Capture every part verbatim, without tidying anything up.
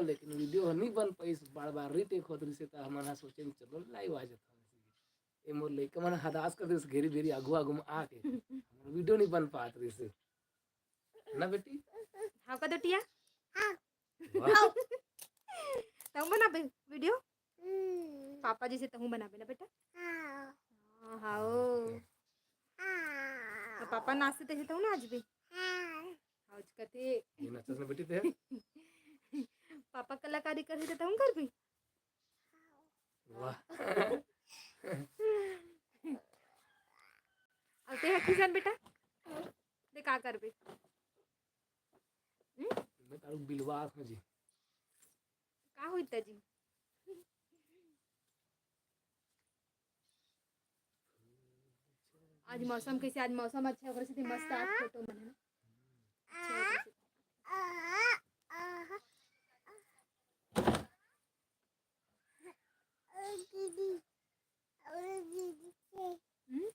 लेकिन वीडियो ह नी बन पाइस, बार-बार रीटेक होत रहिसे, त हमन ह सोचेन चलो लाइव आ जाथन। ए मोर लइका मन हदास कर देस, घेरी-भेरी आगू-आगू म आके। हमर वीडियो नी बन पात रहिसे। ना बेटी? हाव का दो टिया? हाँ। वाह। तहूँ बनाबे वीडियो? हम्म। पापा जइसे तहूँ बनाबे ना बेटा? हाँ। हाँ, हाव। हाँ। त पापा नाचथे तइसे तहूँ नाचबे? हाँ। हाव कथे। ये नाचस ना बेटी ते? पापा कलाकारी करही त तहूँ करबे? वाह। अउ ते ह किसन बेटा? ते का करबे? हम्म? मैं तारू बिलवास में जी। का होई त जी? आज मौसम कइसे? आज मौसम अच्छा हे, ओकरे सेती मस्त आज फोटो मन हे ना। अच्छा हे, ओकरे सेती। हम्म?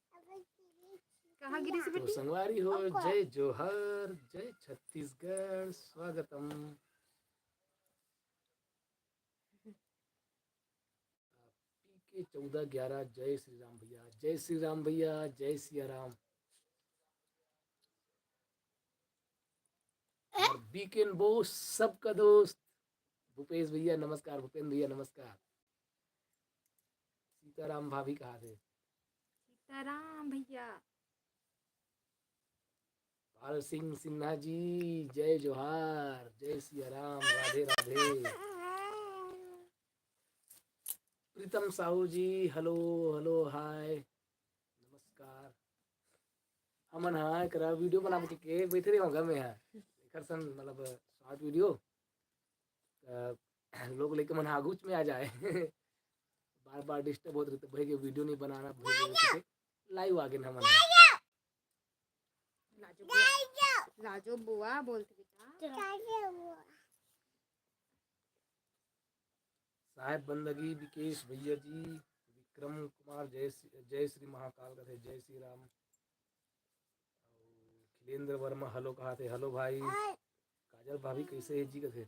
कहाँ गिरी से तो बेटी? संगवारी हो, जय जोहार, जय छत्तीसगढ़, स्वागतम। पी के चौदह ग्यारह, जय श्री राम भैया, जय श्री राम भैया, जय सिया राम। और बीकेन बोस, सबका दोस्त, भूपेश भैया नमस्कार, भूपेंद्र भैया नमस्कार। सीताराम भाभी कहा थे? सीताराम भैया। पाल सिंह सिन्हा जी, जय जोहार, जय सिया राम, राधे राधे। प्रीतम साहू जी, हेलो, हेलो, हाय, नमस्कार। हमन हा एकरा वीडियो बनाबो के, के बैठे रहे होगा मैं हा। एकर सन मतलब शॉर्ट वीडियो। त लोग लइका मन आगूच में आ जाए। बार-बार डिस्टर्ब होत रहिथे, भई के वीडियो नहीं बनाना, भई के लाइव आ गेन हमन। लाजो बुआ, लाजो बुआ बोलथे बेटा। साहेब बंदगी विकेश भैया जी, विक्रम कुमार, जय श्री, जय श्री महाकाल कथे, जय श्री राम। अउ खिलेंद्र वर्मा हेलो कहाथे, हेलो भाई। काजल भाभी कइसे हे जी कथे।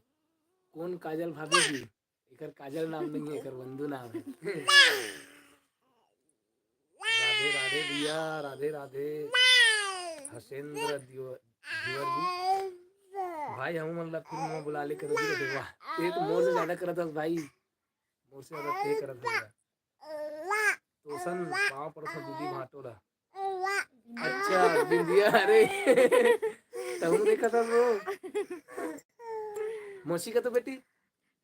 कोन काजल भाभी जी? एकर काजल नाम नहीं हे, एकर वंदू नाम हे। राधे राधे भैया, राधे राधे। हसेंद्र दियो-, दिवर जी। भाई हमू मन ला फिल्म में बुला ले करो जी कथे। वाह, ते तो मोर से ज्यादा करत हस भाई। मोर से ज्यादा ते करत हस। तोसन पाँव पड़त हस दीदी भांटो ला। अच्छा, बिंदिया, अरे। तहूँ देखत हस वो। मौसी का तो बेटी।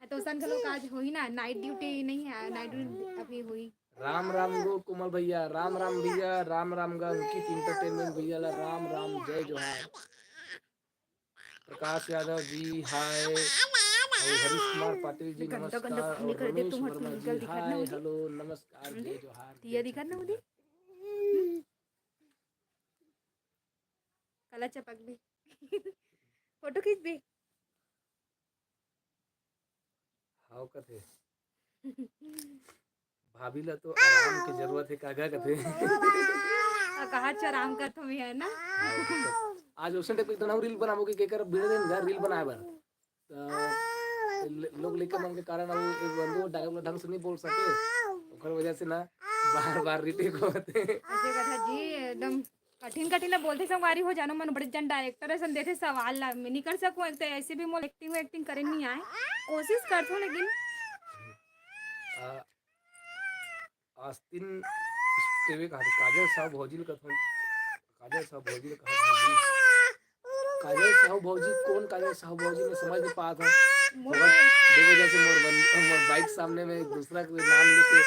तोसन घलो आज होही ना, नाइट ड्यूटी नहीं हे, नाइट ड्यूटी अभी होही। राम राम गो कोमल भैया, राम राम भैया, राम राम गा अंकित एंटरटेनमेंट भैया ला, राम राम, जय जोहार। प्रकाश यादव जी, हाय। अउ हरीश कुमार पाटिल जी, गंदा, गंदा नमस्कार। खूनी अउ कर दे, रमेश तुम्हारे वर्मा जी, हाय, हेलो, नमस्कार, जय जोहार, दिया जय दिखा ना छत्तीसगढ़। उदे। काला चपक भी। फोटो खींच भी। हाव कथे। भाभी ला तो आराम के जरूरत हे, का, का कथे? आ, कहाँ च आराम करत हवे, है ना? हाव, तो आज ओसन टाइप के तो ना रील बनाबो के, के कर भिड़ देन घर रील बनाए बर। त ल-, लोग लइका मन के कारण अउ एक बंधु डायलॉग ला ढंग से नहीं बोल सके, ओकर वजह से ना बार-बार रीटेक होत हे। ऐसे कथा जी, एकदम कठिन कठिन ला बोलथे संगवारी हो, जानो मन बड़े जन डायरेक्टर असन देथे सवाल ला, मैं नहीं कर सकूं, एक तो ऐसे भी मोर एक्टिंग एक्टिंग करे नहीं आए, कोशिश करथों लेकिन आ, आस्तीन स्टेवे कहा थे, काजल साहू भौजी ल कथों, काजल साहू भौजी ल कहा थे। काजल साहू भौजी, कौन काजल साहू भौजी, मैं समझ नहीं पात हूँ। मोर दो वजह से मोर बन-, मोर बाइक सामने में एक दूसरा के नाम लेके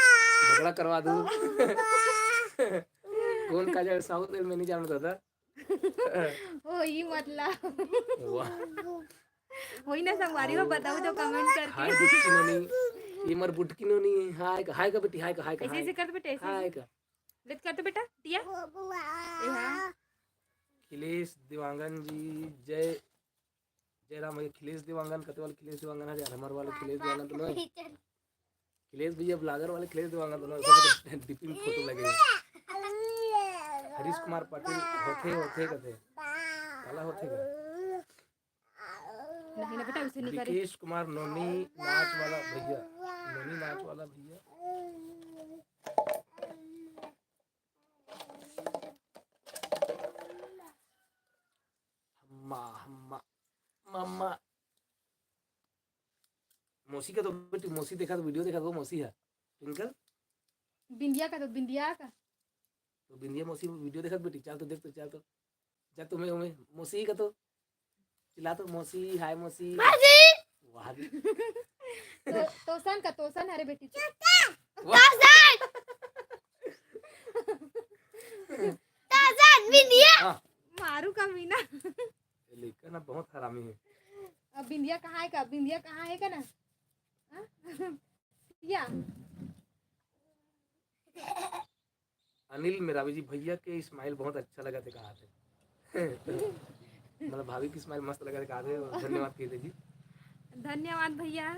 झगड़ा करवा दूँ। कौन काजल साहू थे, मैं नहीं जानता था। ओ, ई मतलब। वाह। होई ना संगवारी हो, बताओ जो कमेंट करके। हाय बुटकी नोनी, ये मर बुटकी नोनी, हाय का, हाय का बेटी, हाय का, हाय का, ऐसे, हाय। ऐसे कर बेटा, ऐसे, हाय ऐसे। का। लेट कर तो बेटा, टिया। ए हाँ। अखिलेश देवांगन जी, जय, जय राम भैया। अखिलेश देवांगन, कते वाले अखिलेश देवांगन है यार, हमारे वाले अखिलेश देवांगन तो नहीं। अखिलेश भैया, ब्लॉगर वाले अखिलेश देवांगन तो नहीं, सब तो डिपिंग फोटो लगे हैं। हरीश कुमार पाटिल होथे, होथे कथे। काला होथे का? नहीं ना बेटा, उसे नहीं करे। विकेश कुमार नोनी नाच वाला भैया, नोनी नाच वाला भैया। अम्मा, अम्मा, मम्मा। मौसी का तो बेटी, मौसी देखा तो, वीडियो देखा तो, मौसी है। ट्विंकल? बिंदिया का तो, बिंदिया का। तो बिंदिया मौसी वीडियो देखा तो बेटी, चल तो देख तो, चल तो। जा तुम्हें, उमें, मौसी का तो चिल्ला तो, "मौसी, हाय मौसी।" मौसी! वाह रे। तो, तोसन का, तोसन, अरे बेटी। वाह। तोसन! तोसन, बिंदिया! हाँ। मारू का मीना। ये लड़का ना बहुत हरामी है। अब बिंदिया कहाँ है का? बिंदिया कहाँ है का ना? हाँ? या। अनिल मेरावी जी, भैया के स्माइल बहुत अच्छा लगा थे, कहा थे। मतलब भाभी की स्माइल मस्त लगा थे, कहा थे, धन्यवाद कहे थे जी। धन्यवाद भैया।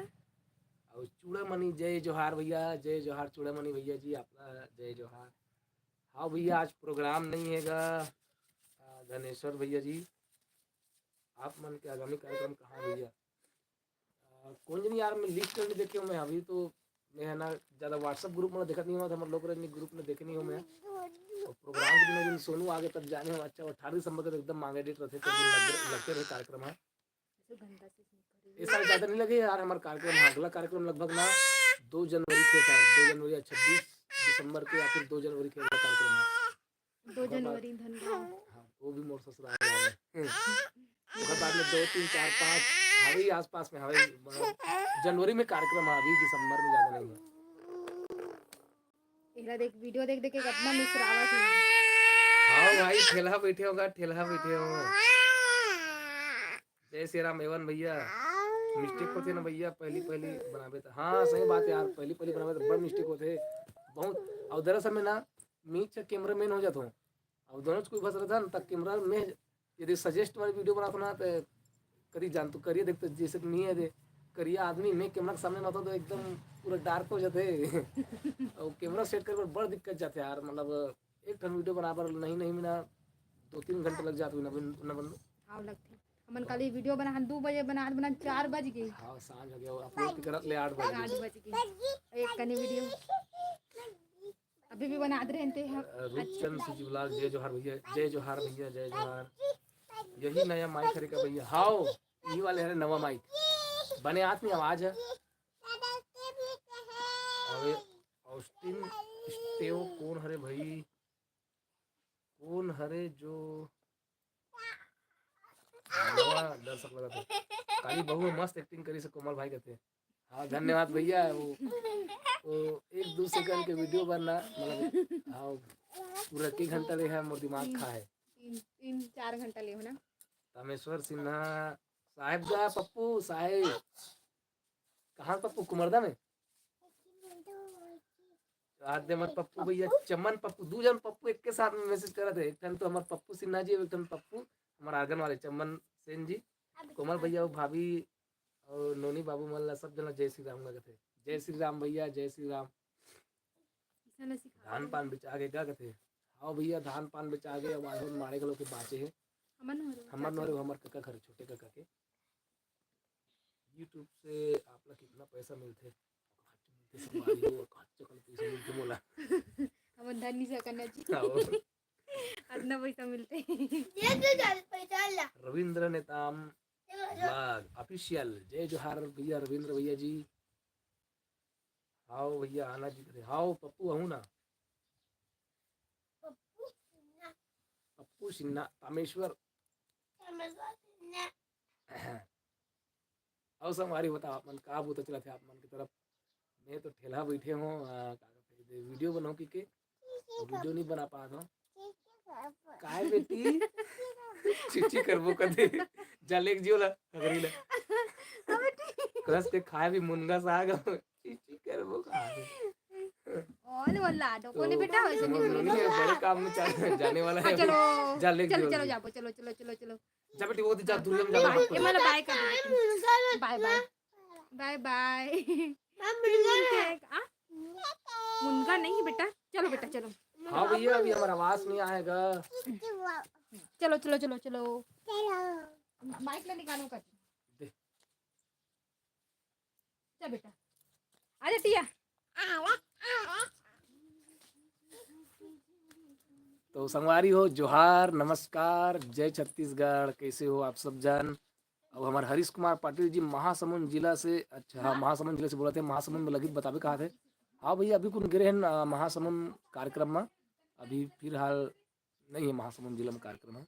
और चूड़ामणि, जय जोहार भैया, जय जोहार चूड़ामणि भैया जी, आपका जय जोहार। हाँ भैया, आज प्रोग्राम नहीं हैगा। आ, धनेश्वर भैया जी, आप मन के आगामी कार्यक्रम कहाँ भैया? आ, कौन जनी यार, मैं लिस्ट नहीं देखे हूँ मैं, अभी तो मैं है ना ज्यादा WhatsApp ग्रुप में देखत नहीं हूँ, तो हमर लोक रंजनी ग्रुप में देखे नहीं हूँ मैं। और प्रोग्राम के दिन, दिन सोनू आगे तब जाने हो, अच्छा, अठारह दिसंबर के तो एकदम मांगे डेट रहते, तो दिन लगे, लगते रहे कार्यक्रम है। ये साल ज्यादा नहीं लगे यार हमारे कार्यक्रम, हाँ, अगला कार्यक्रम लगभग ना दो जनवरी के साथ, दो जनवरी या छब्बीस दिसंबर के या फिर दो जनवरी के अगला कार्यक्रम है। दो ओकर बाद जनवरी धनगांव। हाँ, वो भी मोर ससुराल में है। ओकर बाद में दो, तीन, चार, पाँच हवे आसपास में हवे, मतलब, जनवरी में कार्यक्रम है, अभी दिसंबर में ज्यादा नहीं है। एला देख, वीडियो देख देख के कितना मिसरावत है। हाँ भाई, ठेलहा बैठे होगा, ठेलहा बैठे हो। जय श्री राम एवन भैया, मिस्टेक होथे ना भैया, पहली पहली बनाबे त, हाँ सही बात है यार, पहली पहली बनाबे त बड़ मिस्टेक होथे बहुत। और दरअसल में ना, मैं कैमरा मैन हो जाता हूँ, अब दोनों कोई फंस रहता है ना, तब कैमरा में यदि सजेस्ट वाली वीडियो बनाता ना, तो करी जान तो करिए, देखते जैसे कि मैं है दे, करिया आदमी, मैं कैमरा के सामने रहता तो एकदम पूरा डार्क हो जाते। और कैमरा सेट करे बर बड़ दिक्कत जाते यार, मतलब एक ठन वीडियो बनाबर नहीं, नहीं मिला, दो तीन घंटे लग जाते ना बन-, ना बन। आओ लगते। हमन काली वीडियो बना, दू बजे बना, बना चार बज गए। हाँ, सांझ हो गया, अपलोड करत ले आठ बज आठ गए। बज गए। एक कनी वीडियो अभी भी बनात रहते हैं। अ, रूपचंद सुजी ब्लॉग, जय जोहार भैया, जय जोहार भैया, जय जोहार। यही नया माइक हरे का भैया? हाओ, यही वाले हरे नवा माइक। बने आत नहीं आवाज है। अबे, ऑस्टिन स्टेव कौन हरे भाई? कौन हरे जो नवा दर्शक लगत हे? काली बहू मस्त एक्टिंग करिस कोमल भाई कथे। हाँ, धन्यवाद भैया। वो, वो एक दो सेकंड के वीडियो बनना, मतलब, हाँ, पूरा एक घंटा ले है, मोर दिमाग खा है। तीन, तीन, चार घंटा ले हो ना। रामेश्वर सिन्हा साहेब का पप्पू साहेब। कहाँ पप्पू? कुमरदा में? हाथ दे मत पप्पू भैया, चमन पप्पू, दू जन पप्पू एक के साथ में मैसेज करत हे। एक ठन तो हमार पप्पू सिन्हा जी, एक ठन पप्पू हमार आंगन वाले चमन सेन जी, कोमल भैया, वो भाभी और नोनी बाबू मन ला, सब जन ला जय श्री राम का कथे। जय श्री राम भैया, जय श्री राम। धान पान बेचा के का कथे? हाँ भैया, धान पान बेचा के अब आज हम मारे घलो के बाचे हे। हमर नोहरे, हमर नोहरे, हमर कका घर, छोटे कका के। YouTube से आप ला कितना पैसा मिलथे? खर्च मिलथे संगवारी हो, खर्च कल पैसा मिलथे मोला। हमन धनी से करना जी। हाँ, वो। अतना पैसा मिलथे। ये तो ज्यादा पैसा ला। रविंद्र नेताम चलो, चलो। Vlog official। जय जोहार भैया, रविंद्र भैया जी। हाओ भैया, आना जी करे। हाओ पप्पू, आहू ना। पप्पू सिन्हा। पप्पू सिन्हा, तामेश्वर। तामेश्वर सिन्हा। अउ संगवारी, बताओ आप मन का बूता चलत हे आप मन के तरफ? मैं तो ठेलहा बैठे हूँ, आ, का कहते, वीडियो बनाओ कि के, वीडियो नहीं बना पात हूँ। काय बेटी? चिची करबो कदे। जा लेके जियो ला, हगरी ला। हाँ बेटी। कस के खाए भी मुनगा साग। चिची करबो कहाँ से? ओले वो लाडो, तो कोने बेटा, वैसे मोर नहीं नोनी बोलेगा। है, बड़े काम में जा-, जाने वाला हाँ, है। चलो। जा लेके चलो, जियो चलो, ला। जाबो, चलो, चलो, चलो, चलो। जा बेटी, वो जा, दूर में जा। बाय, ये मतलब बाय कर दो बेटी। बाय, बाय। बाय, बाय। आ? मुनगा नहीं है बेटा, चलो बेटा, चलो। हाँ भैया, अभी हमारा आवाज नहीं आएगा। चलो, चलो, चलो, चलो। माइक ला निकालो कर। दे। जा बेटा, आ जा टिया। तो संगवारी हो, जोहार, नमस्कार, जय छत्तीसगढ़। कैसे हो आप सब जन? अब हमारे हरीश कुमार पाटिल जी महासमुंद जिला से, अच्छा, हाँ, महासमुंद जिला से बोलत हे, महासमुंद में लगित बताबे कहा थे। हाँ भैया, अभी कुन गिरे हैं, अ, महासमुंद कार्यक्रम में, अभी फिलहाल नहीं है महासमुंद जिला में कार्यक्रम है।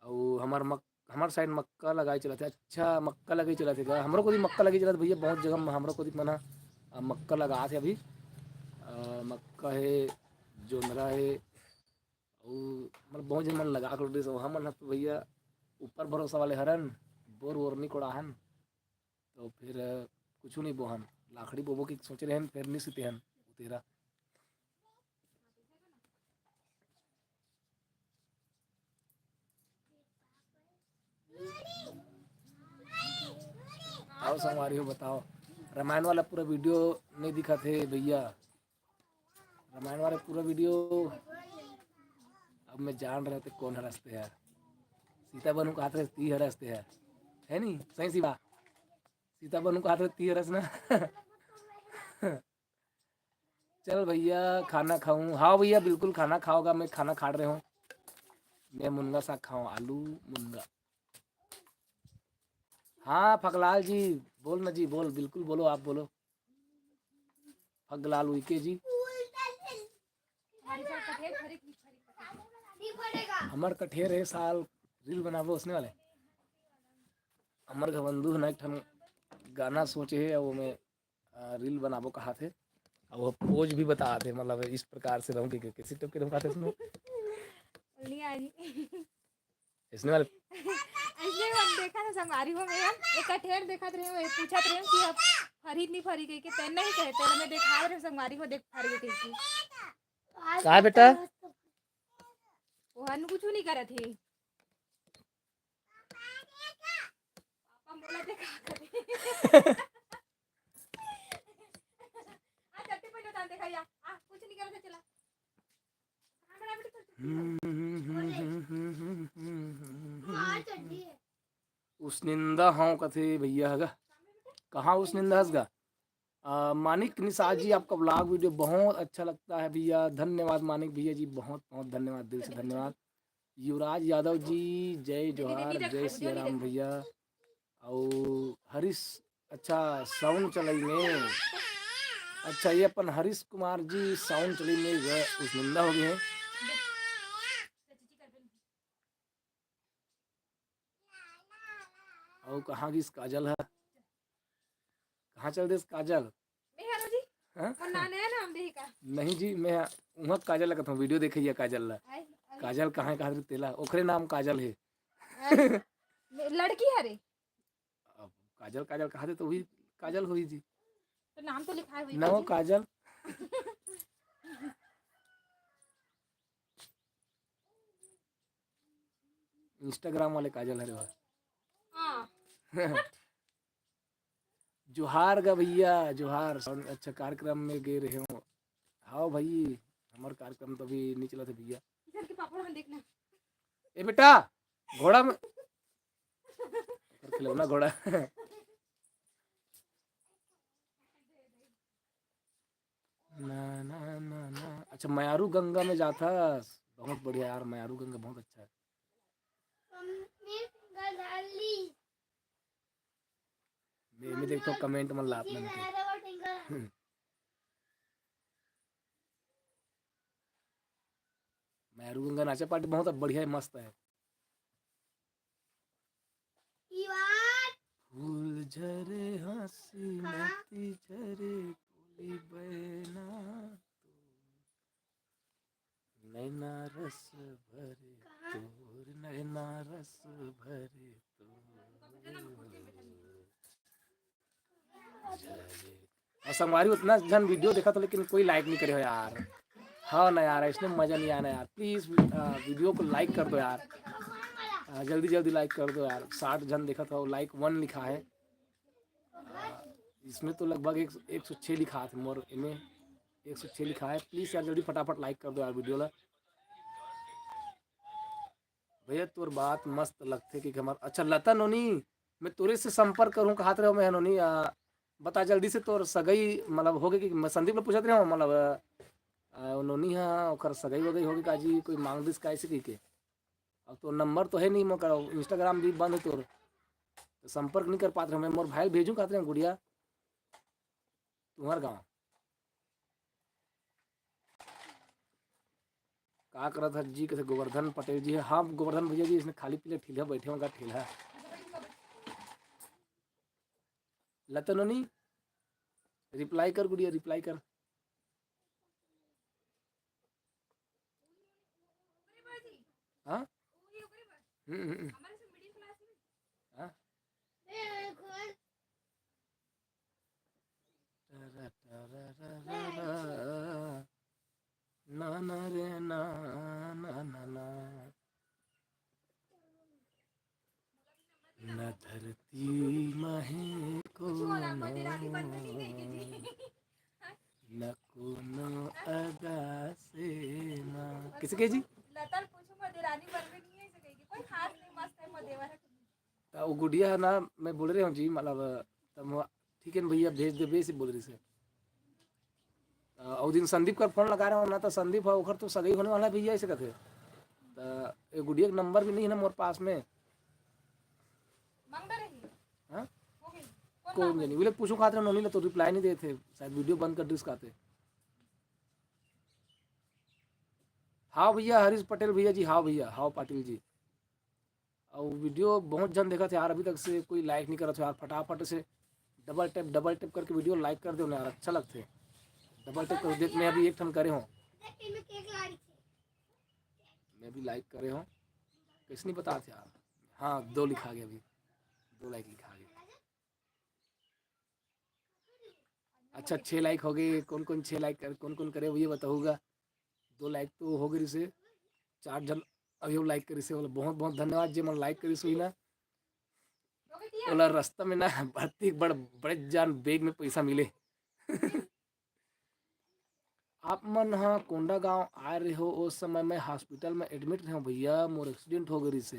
अउ हमर मक-, हमर side मक्का लगाए चलत हे। अच्छा, मक्का लगाए चलत हे का? हमरो कोती मक्का लगाए चलत हे भैया, बहुत जगह म-, हमरो कोती मन ह, अ, मक्का लगात हे अभी। अ, मक्का हे, जोंधरा हे, अउ मतलब बहुत झन मन लगा के रख दे हे। हमन ह तो भैया ऊपर भरोसा वाले हरन, बोर वोर नी कोड़ाहन। तो फिर, अ, कुछु नहीं बोहन, लाखड़ी बोबो के सोचे रहन, फिर नहीं सीते हन उतेरा। आओ संगवारी हो, बताओ, रामायण वाला पूरा video नहीं दिखा थे भैया। रामायण वाला पूरा video। अब मैं जान रहे थे कौन हरस ते है। सीता बनू कहा थे ती हरस ते है, है नी? सही सी बात। सीता बनू कहा थे ती हरस ना। चल भैया खाना खाऊं। हाँ भैया बिल्कुल खाना खाओगा, मैं खाना खा रहे हूँ। मैं मुनगा साग खाऊं, आलू मुनगा। हाँ फकलाल जी, बोल ना जी, बोल, बिल्कुल बोलो, आप बोलो। फकलाल उइके जी। हमर कठेर ए साल reel बनाबो उसने वाले। हमर घवंदू ह ना एक ठन गाना सोचे हे, अउ ओमे, अ, reel बनाबो कहात हे, अउ वो pose भी बतात हे, मतलब इस प्रकार से रहूं कि, कि, किसी type के रहूं कहात हे उसमें। नहीं आ रही। इसने वाले इसलिए हम देखा था संगवारी हो में हम एक कठेर देखत रहे, वो पूछत रहे कि अब फरी नहीं फरी कह के, तेन नहीं कहे, तेन में देखा रहे संगवारी हो, देख फरी कह के। का बेटा? वो हन कुछ नहीं करत हे। पापा मोला देखा करे। आ चट्टी पहले उतार देखा या। आ कुछ नहीं करत हे, चला। हाँ, चड्डी है। उसनिंदा हव कथे भैया हगा। कहाँ उसनिंदा हस गा? अ, मानिक निषाद जी, आपका vlog video बहुत अच्छा लगता है भैया। धन्यवाद मानिक भैया जी, बहुत बहुत धन्यवाद, दिल से धन्यवाद। युवराज यादव जी, जय जोहार, जय सिया राम भैया। अउ हरीश, अच्छा sound चलई में, अच्छा ये अपन हरीश कुमार जी sound चलई में गए, उसनिंदा हो गए हैं। अउ कहाँ गिस काजल ह? कहाँ चल देस काजल? मैं हरो जी। हाँ? मोर नाम है ना, हम देही का। नहीं जी, मैं उहाँ काजल लगत हूँ, video देखइया काजल ला। आय, अरे। काजल कहाँ है, कहाँ तेला? ओखरे नाम काजल है। अरे, लड़की हरे। अब काजल, काजल कहा थे तो वही काजल होई जी। तो नाम तो लिखाए हुई नवा काजल। काजल। Instagram वाले काजल हरे बा। हाँ। जोहार गा भैया, जोहार। अच्छा कार्यक्रम में गे रहे हो। हाँ भाई, हमर कार्यक्रम तो अभी नहीं चला थे भैया। इधर के पापड़ हम देखना। ए बेटा, घोड़ा में ओकर खिलौना घोड़ा। ना, ना, ना, ना। अच्छा, मयारू गंगा में जाथस। बहुत बढ़िया यार, मयारू गंगा बहुत अच्छा है। मम्मी गंगा डाली। मैं, मैं देखता हूँ comment में लात मन के। हम्म। मयारू गंगा नाचा party बहुत बढ़िया है, मस्त है। फूल झरे हंसी हाँ। मोती झरे बोली बहना। नैना रस भरे कहाँ? तोर, नैना रस भरे तोर। अउ संगवारी उतना झन video देखा था, लेकिन कोई like नहीं करे हो यार। हाँ ना यार, इसमें मजा नहीं आना यार। Please, अ, video को like कर दो यार। अ, जल्दी जल्दी like कर दो यार। साठ झन देखा था, like one लिखा है। अ, इसमें तो लगभग एक, एक सौ छः लिखा था मोर, इनमें एक सौ छः लिखा है। Please यार, जल्दी फटाफट like कर दो यार video ला। भैया, तोर बात मस्त लगथे कि हमर, अच्छा, लता नोनी, मैं तोरे से संपर्क करूँ, कहात रहे हो, मैं नोनी, आ, बता जल्दी से, तोर सगई मतलब होगे कि? मैं संदीप ल पूछत रहे हूँ, मतलब अ, ओ नोनी ह, ओकर सगई वगई होगे का जी, कोई मांग दिस का ऐसे कहिके? अब तोर नंबर तो है नहीं मोकर, Instagram भी बंद है तोर, तो संपर्क नहीं कर पात रहे। मैं मोर भाई ल भेजूँ कहत रहे हूँ, गुड़िया तुम्हर गाँव। का करत हस जी, कथे गोवर्धन पटेल जी है। हाँ गोवर्धन भैया जी, इसने खाली पीले ठेलहा बैठे होगा, ठेलहा। लता नोनी, रिप्लाई कर गुड़िया, रिप्लाई कर। हाँ? हम्म, हम्म, हम्म। हाँ? टरा, टरा, रा, रा, रा। ना, ना रे, ना, ना, ना, ना। न धरती म हे कोनो, न कोनो अदा से म। किसे कहे जी? लता ल पूछो, मदेरानी बन में नहीं है, ऐसे कहेगी। कोई खास नहीं, मस्त है, मदेवर है। त वो गुड़िया है ना, मैं बोल रहे हूँ जी, मतलब, तब वो, "ठीक है न भैया, भेज देबे," ऐसे बोल रही से। त वो दिन संदीप कर फोन लगा रहे हो ना, तो संदीप है, ओखर तो सगई होने वाला है भैया, ऐसे कहते। त ये गुड़िया का नंबर भी नहीं है ना मोर पास में। मांगता रही। हाँ? हो गई। कौन कौन मांगता? जानी, वो लोग पूछो खातिर नोनी ला तो रिप्लाई नहीं देते, शायद वीडियो बंद कर दिस काते। हाँ भैया, हरीश पटेल भैया जी, हाँ भैया, हाँ पाटिल जी। अउ वीडियो बहुत झन देखत हे यार, अभी तक से कोई लाइक नहीं करत हो यार। फटाफट से डबल टैप, डबल टैप करके वीडियो लाइक कर दो ना यार, अच्छा लगथे। डबल टैप कर देख, मैं अभी एक ठन करे हूँ, मैं भी लाइक करे हूँ, कैसे नहीं बता थे यार। हाँ, दो लिखा गया अभी, दो लाइक लिखा गया। अच्छा, छः लाइक हो गए। कौन कौन छः लाइक कर, कौन कौन करे, वो ये बताऊँगा। दो लाइक तो हो गए रिसे, चार जन अभी लाइक करिसे, बोले बहुत बहुत धन्यवाद जे मन लाइक करिस हुई ना। ओला रास्ता में ना भर्ती बड़, बड़े जान बैग में पैसा मिले। आप मन ह कोंडागांव आए रहे हो, उस समय मैं हॉस्पिटल में एडमिट रहे हूँ भैया, मोर एक्सीडेंट हो गए रिसे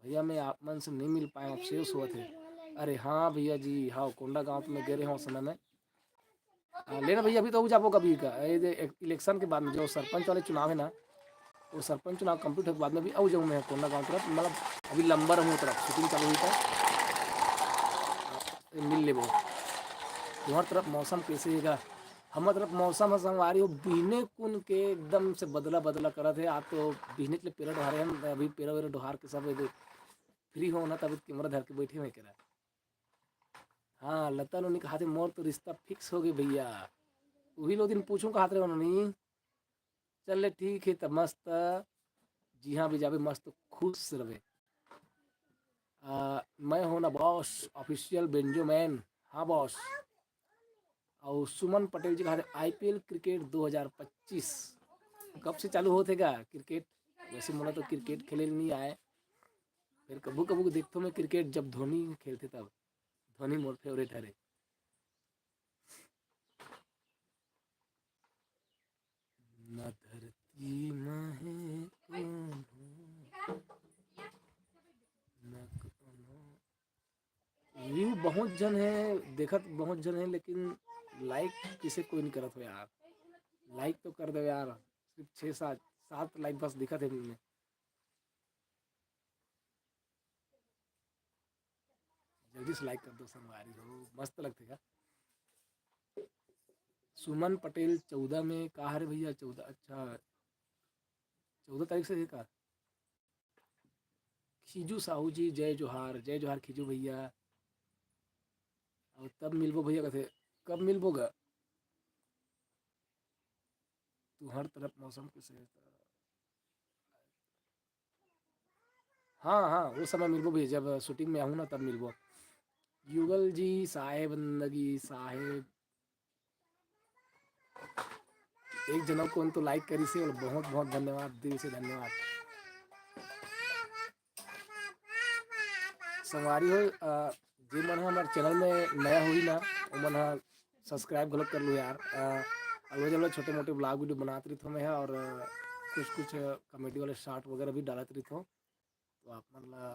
भैया, मैं आप मन से नहीं मिल पाया, अफसोस होत हे। अरे हाँ भैया जी, हाँ कोंडागांव तो मैं गए रहे हूँ उस समय में। हाँ, लेना भैया, अभी तो अउ जाबो कभी का, ये जे एक इलेक्शन के बाद में जो सरपंच वाले चुनाव है ना, वो सरपंच चुनाव कंप्लीट होने के बाद में भी अउ जाऊँ मैं कोंडागांव तरफ, मतलब अभी लंबर हूँ तरफ शूटिंग चालू हुई था, ये मिल लेबो। तुम्हार तरफ मौसम कैसे हैगा? हमर तरफ मौसम है संगवारी हो, बिहने कुन के एकदम से बदला बदला करत है। आप तो बिहने के लिए पेरा डोहारे हम, अभी पेरा वेरा डोहार के सब फ्री हो ना, तभी कैमरा धर के बैठे हुए करा। हाँ, लता नोनी कहाथे, "मोर तो रिश्ता फिक्स हो गए भैया।" उही लो दिन पूछूं कहात रहे नोनी। चल ले, ठीक है, तब मस्त, जिहाँ भी जाबे मस्त खुश रहे। आ, मैं हूँ ना बॉस, ऑफिशियल बेंजोमैन। हाँ बॉस। और सुमन पटेल जी कहाथे, "आईपीएल क्रिकेट दो हज़ार पच्चीस कब से चालू होथे गा क्रिकेट?" वैसे मोला तो क्रिकेट खेले नहीं आए, फिर कभू कभू देखथो मैं क्रिकेट, जब धोनी खेलथे तब। धोनी मोर फेवरेट हरे। न धरती म हे कोनो, न कोनो। व्यू बहुत झन है, देखत बहुत झन है, लेकिन लाइक किसे कोई नहीं करत हो यार। लाइक तो कर दो यार, सिर्फ छः सात, सात लाइक बस दिखत है में। जल्दी से लाइक कर दो संगवारी हो, मस्त लगथे का। सुमन पटेल चौदह में का हरे भैया? चौदह, अच्छा, चौदह तारीख से है का? खीजू साहू जी, जय जोहार, जय जोहार खीजू भैया। और तब मिलबो भैया, कथे, "कब मिलबो गा?" तुहर तरफ मौसम कैसे है? हाँ, हाँ, उस समय मिलबो भैया, जब शूटिंग में आहूँ ना, तब मिलबो। युगल जी, साहेब बंदगी, साहेब। एक जनम कोन तो लाइक करिसे, और बहुत, बहुत धन्यवाद, दिल से धन्यवाद। संगवारी हो, अ, जे मन ह हमर चैनल में नया होही ना, ओमन ह सब्सक्राइब घलोक कर लो यार। अ, अगले जब छोटे मोटे ब्लॉग वीडियो बनात रहिथो मैं ह, और, अ, कुछ कुछ कॉमेडी वाले शॉर्ट वगैरह भी डालत रहिथो, तो आप मन ला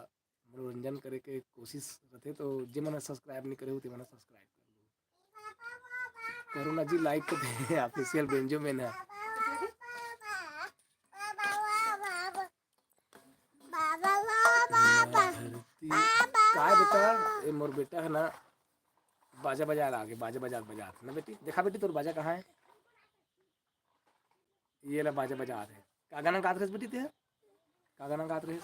मनोरंजन करे के कोशिश रथे। तो जे मन ह सब्सक्राइब नहीं करे हो, ते मन ह सब्सक्राइब कर लो। करुणा जी लाइक कर दे, ऑफिशियल बेंजो में ना। काय बेटा, ये मोर बेटा है ना, बाजा बजा लागे, बाजा बजा बजा ना बेटी। देखा बेटी, तोर बाजा कहाँ है? ये ला बाजा बजा रहे। का गाना गात रहे बेटी ते? का गाना गात रहे?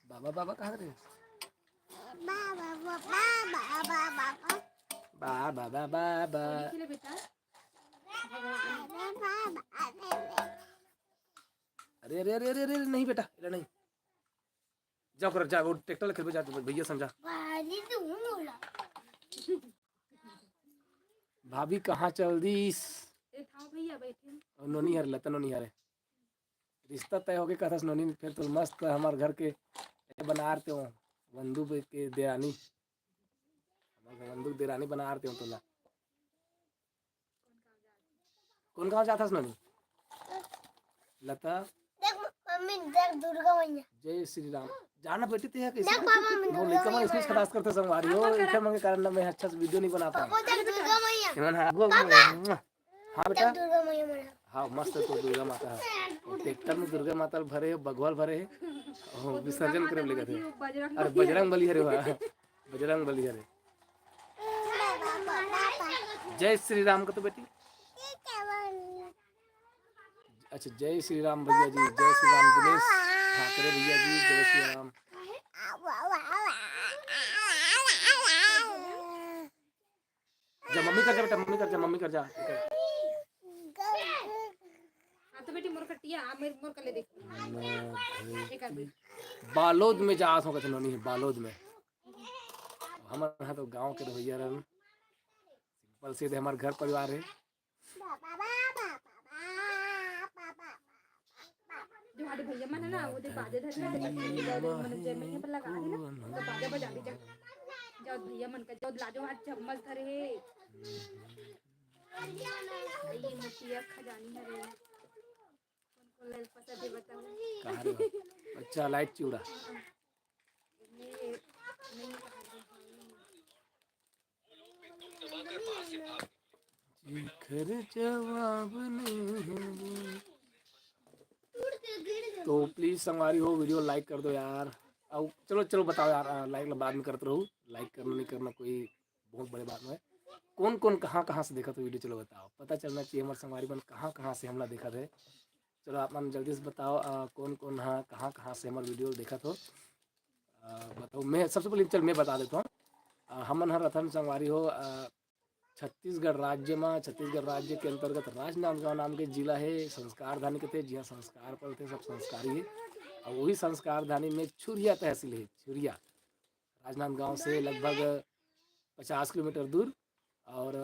बाबा बाबा कहा रहे? बाबा बाबा बाबा। अरे अरे अरे अरे अरे, नहीं बेटा, एला नहीं। जाओ कर, जा, वो ट्रैक्टर ले खेलबे जा, भैया संग जा। भाभी कहाँ चल दीस? ए, थाव भैया बैठे। नोनी हर, लता नोनी हरे। रिश्ता तय होगे कथस नोनी, फिर तो मस्त हमार घर के बनारते हो, बंधु के देरानी, हमार बंधु के देरानी बनारते हो तोला। कौन गाँव जाथस नोनी? लता। देख मम्मी, देख दुर्गा मैया। जय श्री राम। जाना बेटी ते कैसे? देख पापा, मम्मी वो दुर्गा लइका मन मैया। इसमें खलास करते संगवारी हो, इखे मन के कारण ना मैं अच्छा से वीडियो नहीं बना पाऊँ। पापा देख दुर्गा मैया। हाँ बेटा। दुर्गा मैया। हाँ मस्त तो दुर्गा माता है। ट्रैक्टर में दुर्गा माता भरे, बघवा भरे, विसर्जन करे लेकर थे। अरे बजरंग बली हरे वाह। बजरंग बली हरे। जय श्री राम का तो बेटी। अच्छा जय श्री राम भैया जी, जय श्री राम दिनेश ठाकरे भैया जी, जय श्री राम। जा मम्मी कर जा बेटा, मम्मी कर जा, मम्मी कर जा। हाँ तो बेटी मोर कटिया आ, मेरे मोर कर ले देख। बालोद में जा सो कथे नोनी है, बालोद में। हमर यहाँ तो गाँव के रवैया रहन, सिंपल सीधे हमार घर परिवार है। जो हमारे भैया मन है ना, वो दे बाजे धर ले, मन जय मैया पर लगा दे ना, तो बाजा बजा दे जा। जाओ भैया मन का, जाओ लाजो हाथ चम्मच धरे है। ये मोतिया खजानी है रे। कहाँ रे? अच्छा, लाइट चिउड़ा। जेकर जवाब नहीं है वो। तो प्लीज संगवारी हो, वीडियो लाइक कर दो यार। अब चलो, चलो बताओ यार, लाइक बाद में करते रहू। लाइक करना नहीं करना कोई बहुत बड़े बात है। कौन कौन कहाँ कहाँ से देखत हो वीडियो, चलो बताओ, पता चलना चाहिए हमारे संगवारी मन कहाँ कहाँ से हमला देखत है। चलो आप मन जल्दी से बताओ, अ, कौन कौन हा कहाँ कहाँ से हमारे वीडियो देखत हो, अ, बताओ। मैं सबसे पहले चल मैं बता देता हूँ। अ, हमन हर रथन संगवारी हो, अ, छत्तीसगढ़ राज्य में, छत्तीसगढ़ राज्य के अंतर्गत राजनांदगांव नाम के जिला है, संस्कार धानी कहते हैं, जिहाँ संस्कार पलते सब संस्कारी है। और वही संस्कार धानी में छुरिया तहसील है, छुरिया। राजनांदगांव से लगभग पचास किलोमीटर दूर। और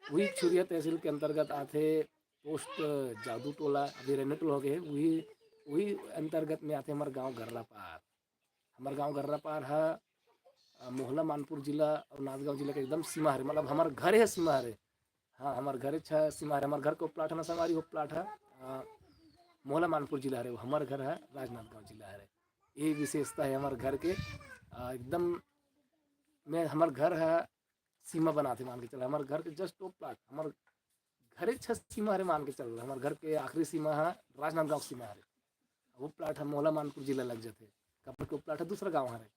वही छुरिया तहसील के अंतर्गत आथे पोस्ट जादू टोला, अभी रेनो टोला हो गए, वही वही अंतर्गत में आथे हमार गांव गर्रापार। हमार गांव गर्रापार ह, अ, मोहला मानपुर जिला और नांदगांव जिला के एकदम सीमा हरे, मतलब हमार घर है सीमा हरे। हाँ, हमार घर छ सीमा हरे, हमार घर को प्लाट है ना संगवारी हो, प्लाट है, अ, मोहला मानपुर जिला हरे, हमार घर है राजनांदगांव जिला हरे। ये विशेषता है हमार घर के, अ, एकदम में हमार घर है सीमा बनाथे, मान के चल, हमार घर के जस्ट वो प्लाट, हमार घरे छ सीमा हरे, मान के चल, हमार घर के आखिरी सीमा है राजनांदगांव सीमा हरे। वो प्लाट है मोहला मानपुर जिला लग जाथे, काबर के वो प्लाट है दूसरा गांव हरे।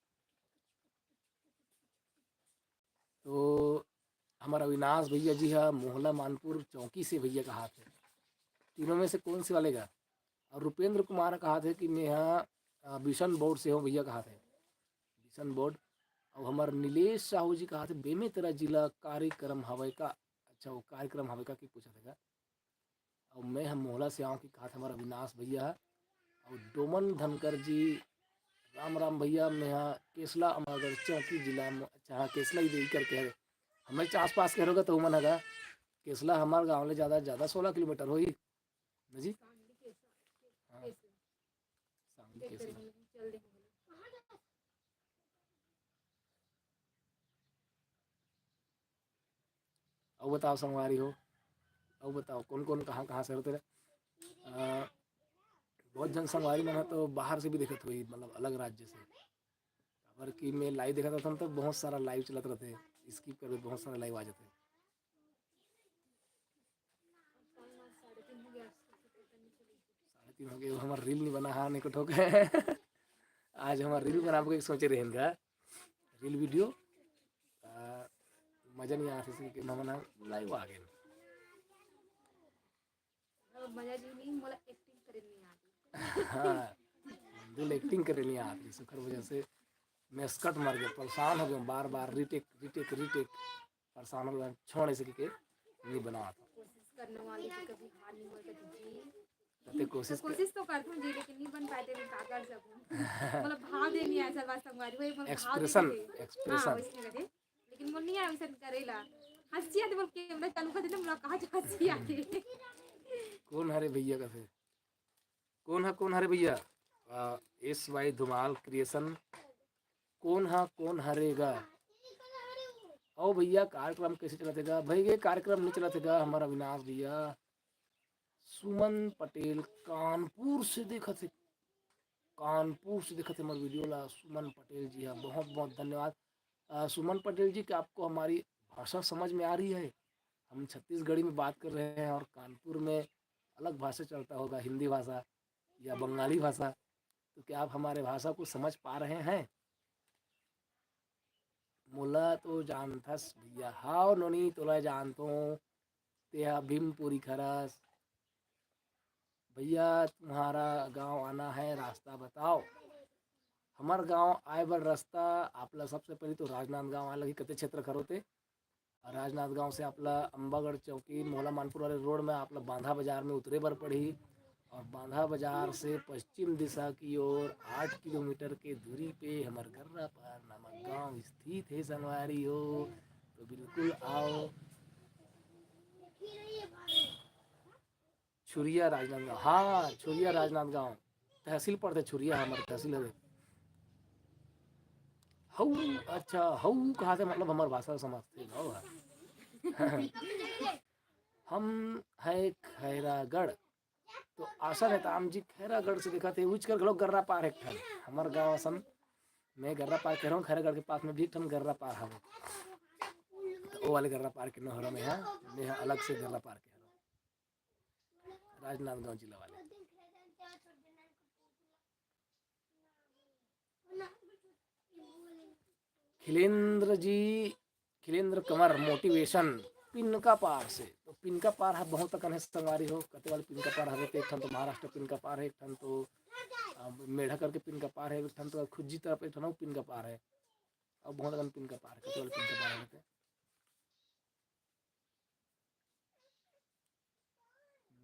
तो हमारा अविनाश भैया जी है मोहला मानपुर चौकी से भैया कहाथे, तीनों में से कौन से वाले का? और रुपेंद्र कुमार कहाथे कि मैं यहाँ, अ, बिशन बोर्ड से हूँ भैया कहाथे, बिशन बोर्ड। और हमार नीलेश साहू जी कहाथे बेमेतरा जिला कार्यक्रम हवय का? अच्छा, वो कार्यक्रम हवय का कि पूछा था। और मैं हम मोहला से आऊँ कि कहाथे हमार अविनाश भैया है। और डोमन धनकर जी, राम राम भैया, मैं यहाँ केसला अमरगढ़ चौकी जिला में, अच्छा हाँ, केसला ही देवी करके है, हमारे आसपास के रहोगा तो उमन हगा। केसला हमार गाँव ले ज़्यादा ज़्यादा सोलह किलोमीटर होई ना जी। हाँ, सांगली केसला। अउ बताओ संगवारी हो, अउ बताओ कौन कौन कहाँ कहाँ से होते रहे? अ, बहुत जन संगवारी मन ह तो बाहर से भी देखत होही, मतलब अलग राज्य से। काबर कि मैं लाइव देखत रहथन तो बहुत सारा लाइव चलत रहथे, स्किप करके बहुत सारा लाइव आ जाथे। दिन हो गए, हमर रील नहीं बना, हाँ, नहीं कुछ हो गए। आज हमर रील बनाबो के सोचे रहेन गा, रील वीडियो। आ, मजा नहीं आत हे, इसलिए हमन ह लाइव आ गए। अब मजा जी नहीं, मोला एक्टिंग करे नहीं आती। हाँ, दिल एक्टिंग करे नहीं आती, सुकर वजह से मैं स्कट मर गया, परेशान हो गया, बार बार रीटेक, रीटेक, रीटेक, परेशान हो गया, छोड़ इसे के नहीं बनावत। कोशिश करने वाली तो कभी हार नहीं होता जी। ते कोशिश कर। कोशिश तो करथूं जी, लेकिन नहीं बन पाए, मैं का कर सकूं? मतलब भाव दे नहीं आए, सलवार संगवारी, वही मतलब भाव दे एक्सप्रेशन, नहीं दे। एक्सप्रेशन। हाँ, वैसे नहीं करे। लेकिन मोर नहीं आए वैसे करे ला। हंसी आते बोल के, मैं चालू कर देते, मोला कहा हंसी आते। कौन हरे भैया का थे? कौन है, कौन हरे भैया? आ, एस वाई धुमाल क्रिएशन। कौन हा, कौन हरे गा? ओ भैया, कार्यक्रम कैसे चलत हे गा? भाई, ये कार्यक्रम नहीं चलत हे गा, हमारा अविनाश भैया। सुमन पटेल कानपुर से देखत हे, कानपुर से देखत हे हमारे वीडियो ला। सुमन पटेल जी, हाँ, बहुत बहुत धन्यवाद। अ, सुमन पटेल जी, क्या आपको हमारी भाषा समझ में आ रही है? हम छत्तीसगढ़ी में बात कर रहे हैं और कानपुर में अलग भाषा चलता होगा, हिंदी भाषा या बंगाली भाषा। तो क्या आप हमारे भाषा को समझ पा रहे हैं? मोला तो जानथस भैया। हाव नोनी, तोला जानतो। तेहा भीमपुरी खरस। भैया, तुम्हारा गांव आना है, रास्ता बताओ। हमार गांव आए बर रास्ता, आप ला सबसे पहले तो राजनांदगांव आए लगही, कते क्षेत्र खरोते। और राजनांदगांव से आप ला अम्बागढ़ चौकी, मोहला मानपुर वाले रोड में आप ला बांधा बाजार में उतरे बर पड़ही। और बांधा बाजार से पश्चिम दिशा की ओर आठ किलोमीटर के दूरी पे हमर गर्रा पार नामक गांव स्थित है, संगवारी हो। तो बिल्कुल आओ। छुरिया राजनांदगांव, हाँ, छुरिया राजनांदगांव, तहसील पड़थे छुरिया, हमर तहसील हवे। हऊ, अच्छा, हऊ कहाथे, मतलब हमर भाषा समझथे, हऊ हा। हम है खैरागढ़, तो आशा नेताम जी खैरागढ़ से देखत हे, उच कर घलो गर्रा पार एक ठन, हमर गांव असन, मैं गर्रा पार कह रहा हूँ, खैरागढ़ के पास में भी एक ठन गर्रा पार हवे, तो वो वाले गर्रा पार के नहरा में है, मैं अलग से गर्रा पार कह रहा हूँ। राजनांदगांव जिला वाले। खिलेंद्र जी, खिलेंद्र कंवर मोटिवेशन, पिनका पार से। तो पिनका पार ह बहुत अकन हे संगवारी हो, कते वाले पिनका पार हवे, तो एक ठन तो महाराष्ट्र पिनका पार है, एक ठन तो, अ, मेढ़ा करके पिनका पार है, एक ठन तो खुज्जी तरफ एक ठन अउ पिनका पार है, अउ बहुत अकन पिनका पार है, कते वाले पिनका पार हवे ते।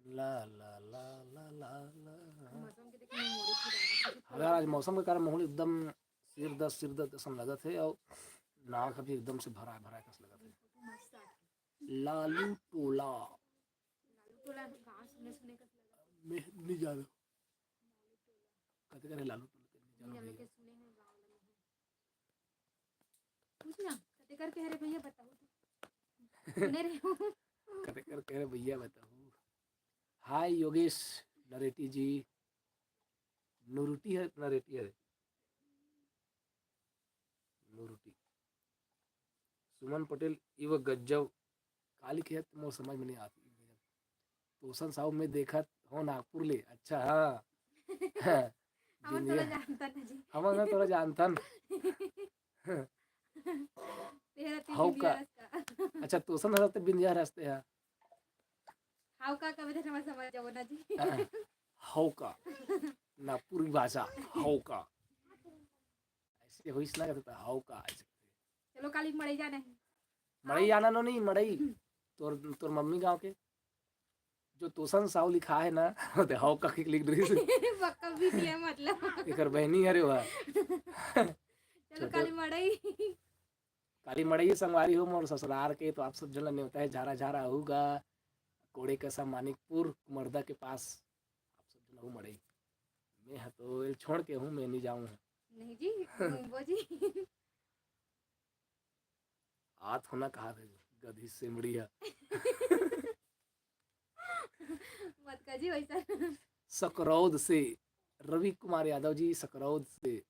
ला, ला, ला, ला, ला, ला। मौसम के देख के मैं मोरे फिर आया। अगर आज मौसम के कारण माहौल एकदम सिर दर्द, सिर दर्द असन लगत हे और नाक अभी एकदम से भराए, भराए कस लगत हे। मस्त आ गया। लालू टोला। लालू टोला गाँव सुने, सुने कस लगत हे। मैं नहीं जाना। कते करे लालू टोला के नहीं जाना नहीं जाना भैया। के सुने हैं गाँव वाले। पूछ ना, कते करके हरे भैया बताओ तो। सुने रहे हो? कते करके हरे भैया बताओ। हाय योगेश नरेटी जी, नुरुटी है, नरेटी है, नुरुटी। सुमन पटेल, इव गज्जव, काली के मोर समझ में नहीं आती। तोसन साहू में देखत हो नागपुर ले, अच्छा, हाँ। हमन तोला बिंदिया। जानथन ना जी। हमन ना तोला जानथन। तेरा ती हौ बिंदिया का? रस्ता। अच्छा, तोसन हरस्ते बिंदिया रस्ते हा। हौ का कबे धर हमर समझ जाओ ना जी। हाँ, हौ का? नागपुरी भाषा, हौ का? ऐसे होइस ना कहता, हौ का? ऐसे। चलो काली मड़ई जाना है। मड़ई जाना नो नहीं, मड़ई। तोर, तोर मम्मी गाँव के जो तोसन साहू लिखा है ना, ते हौ का लिख रही से। पक्का भी दिया मतलब। एकर बहनी हरे वह। चलो छोटे काली मड़ई। काली मड़ई संगवारी हो मोर ससुरार के, तो आप सब झन ला नेवता है झारा झारा होगा, कोड़े कसा मानिकपुर कुमरदा के पास। आप सब झन हो मड़ई। मैं ह तो एल छोड़ के हूँ, मैं नहीं जाऊँ। नहीं जी, घूमबो जी। आत होना कहा थे गधी सेमड़ी है। मत कजी वैसा। सकरौद से रवि कुमार यादव जी, सकरौद से।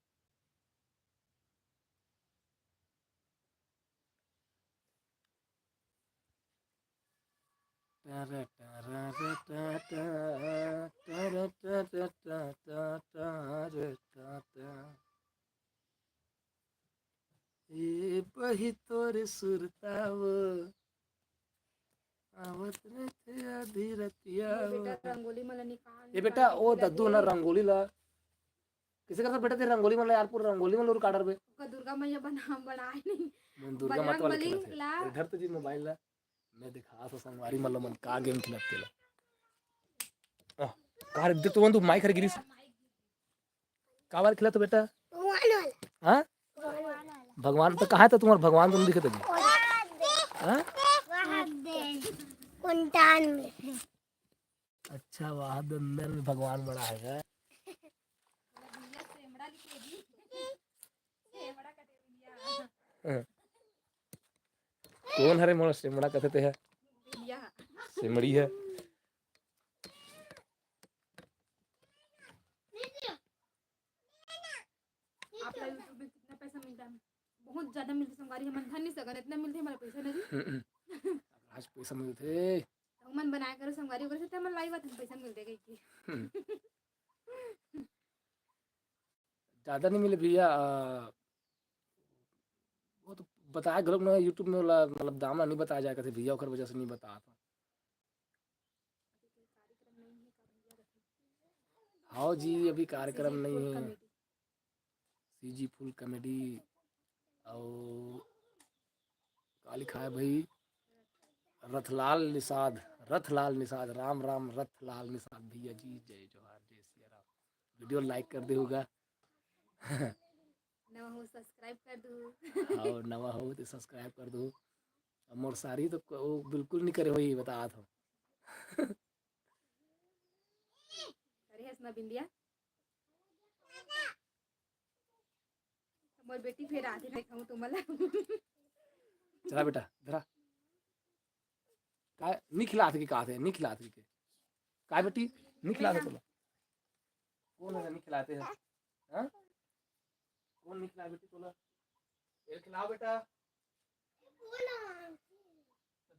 टरे, टरे, ए बही तोर सुरता वो, आवत रहिथे आधी रतिया ये वो। बेटा, रंगोली मन ला निकाल, ए निकाल बेटा, के ओ खिला दद्दू दे। ना रंगोली ला, कइसे करत बेटा ते रंगोली मन ला यार, पूरा रंगोली मन ला उर काट डरबे। ओकर दुर्गा मैया बना, बनाए नहीं। मन दुर्गा बजरंग माता वाला बली खेलत हे। ला। ए, धर तो जी मोबाइल ला, मैं दिखा तो संगवारी मन ला मन का गेम खेलत तेला। आ, का रे, देख तो वो माइक हर गिरिस। का वाला खेलत हो बेटा? भगवान वाला। हाँ? भगवान वाला। भगवान तो कहाँ था तुम्हारा भगवान, तुम दिखे तो नहीं। हाँ? वहाँ दे। कुंटान में। अच्छा, वहाँ दे अंदर में भगवान बड़ा है। हाँ। कौन हरे मोर सेमड़ा कथे ते है? सेमड़ी है। आप लोग YouTube में कितना पैसा मिलता है? बहुत ज्यादा मिलता है संगवारी, हमन धन नहीं सकन, इतना मिलते हमारा पैसा नहीं। आज पैसा मिलते। तो मन बनाया करो संगवारी, ओकरे से तो हमन लाइव आते पैसा मिलते कहीं की। ज्यादा नहीं मिले भैया, आ, वो तो बताया घलोक ना YouTube में वाला, मतलब दाम ला नहीं बताया जाए कथे भैया, ओकर वजह से नहीं बता था। हाँ जी, अभी कार्यक्रम नहीं है। सीजी फुल कॉमेडी और का लिखा है भाई? रथलाल निषाद, रथलाल निषाद, राम राम रथलाल निषाद भैया जी, जय जोहार, जय सिया राम। वीडियो लाइक कर दे होगा। नवा हो, सब्सक्राइब कर दू। हाँ, नवा हो तो सब्सक्राइब कर दू। अब मोर सारी तो क-, वो बिल्कुल नहीं करे होई, बता तो। अरे हंसना बिंदिया। मोर बेटी फेर आथे, देखाऊं तुमला। चला बेटा, धरा। का, नहीं खिलात की का थे, नहीं खिलात की के? का बेटी, नहीं खिलात तोला? कौन है नहीं खिलाते हैं? हाँ? कौन नहीं खिला बेटी तोला? ये खिलाओ बेटा। तो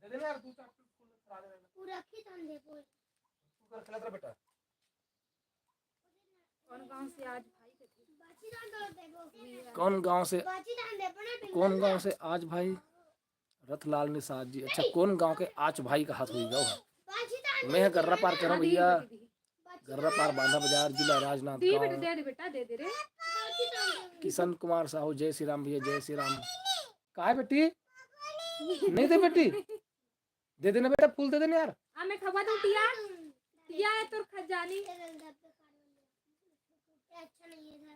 दे देना यार, दो चार पीस फूल खिला देना। पूरा खींच हम दे बोल। तू कर खिला तेरा बेटा। कौन गांव से आज भाई कथे? कौन गांव से, कौन गांव से आज भाई? रथलाल निषाद जी। अच्छा, कौन गांव के आज भाई का हाथ होई गांव? मैं ह गर्रा पार करम भैया, गर्रा पार, बांधा बाजार, जिला राजनांदगांव। दे बेटा, दे दे बेटा, दे दे रे। किशन कुमार साहू, जय श्री राम भैया, जय श्री राम। काय बेटी? नहीं दे बेटी, दे देना बेटा, फूल दे देना यार। आ, मैं खवा दूं टिया। टिया है तोर खजानी।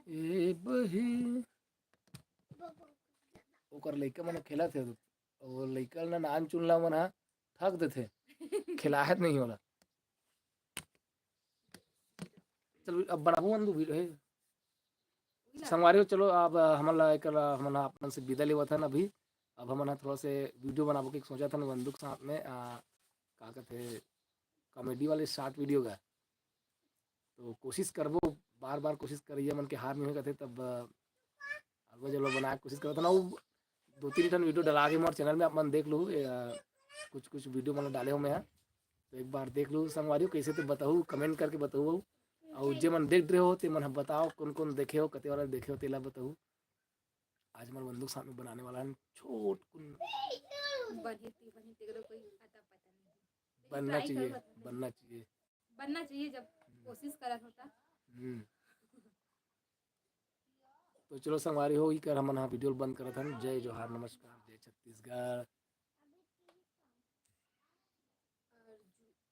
ए बही। ओकर लइका मन खेलत हे, वो लइका ल ना नान चुन ला मन ह थक देथे, खिलाहत नहीं होला। चल अब बनाबो मन दू वीडियो हे। संगवारी हो, चलो अब हमन ला एकर, हमन ह अपन से विदा लेवत हन अभी। अब हमन ह थोड़ा से वीडियो बनाबो के सोचत हन बंदूक साथ में, आ, का कहते, कॉमेडी वाले शॉर्ट वीडियो का। तो कोशिश करबो, बार बार कोशिश करइया मन के हार नहीं होय कथे, तब अ, अगवा जलवा बनाए के कोशिश करत हन। अउ दो तीन ठन वीडियो डला गे मोर चैनल में, आप मन देख लू, अ, कुछ कुछ वीडियो मन डाले हो मैं ह। तो एक बार देख लू संगवारी हो, कैसे ते बताऊ, कमेंट करके बताऊ। अउ जे मन देख रहे हो ते मन ह बताओ, कौन कौन देखे हो, कते वाला देखे हो, तेला बताऊ। आज हमर बंदूक साथ में बनाने वाला है छोट कुन। बने ती, बने ती, अगर कोई आता पता नहीं। बनना try चाहिए, करो तो। बनना चाहिए। बनना चाहिए जब कोशिश करत होता। हम्म। तो चलो संगवारी हो, इकर हमन ह वीडियो बंद करत हन। जय जोहार, नमस्कार, जय छत्तीसगढ़।